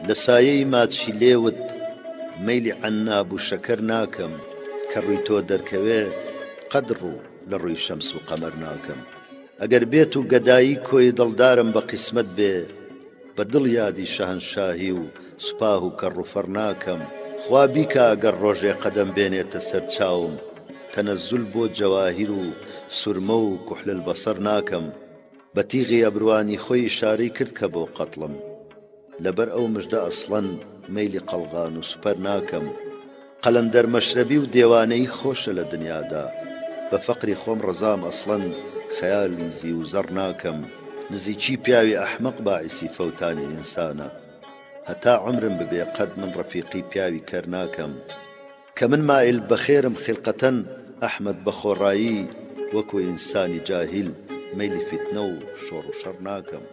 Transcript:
لە سایەی ماچی لێوت مەیلی عەنناب و شەکەر ناکەم کە ڕووی تۆ دەرکەوێ قەد ڕوو لە ڕووی شەمس و قەمەر ناکەم ئەگەر بێت و گەدایی کۆی دڵدارم بە قیسمەت بێ بە دڵ یادی شەهەنشاهی و سوپاه و کەڕ و فەڕ ناکەم خوا بیکا گەر ڕۆژێ قەدەم بێنێتە سەر چاوم تەنەزول بۆ جەواهیر و سورمە و کوحل البەسەر ناکەم بە تیغی ئەبروانی خۆی ئیشارەی کرد کە بۆ قەتڵم لەبەر ئەو مژدە ئەسڵەن مەیلی قەڵغان و سوپەر ناکەم قەلەندەر مەشرەبی و دێوانەیی خۆشە لە دنیادا بە فەقری خۆم ڕەزام ئەسڵەن خەیالی زیو و زەڕ ناکەم نزیکی پیاوی ئەحمەق باعیسی فەوتانی ئینسانە هەتا عومرم ببێ قەت من ڕەفیقی پیاوی کەر ناکەم کە من مایل بەخێرم خیلقەتەن ئەحمەد بە خۆڕایی وەکو ئینسانی جاهیل مەیلی فیتنە و شۆڕ و شەڕ ناکەم.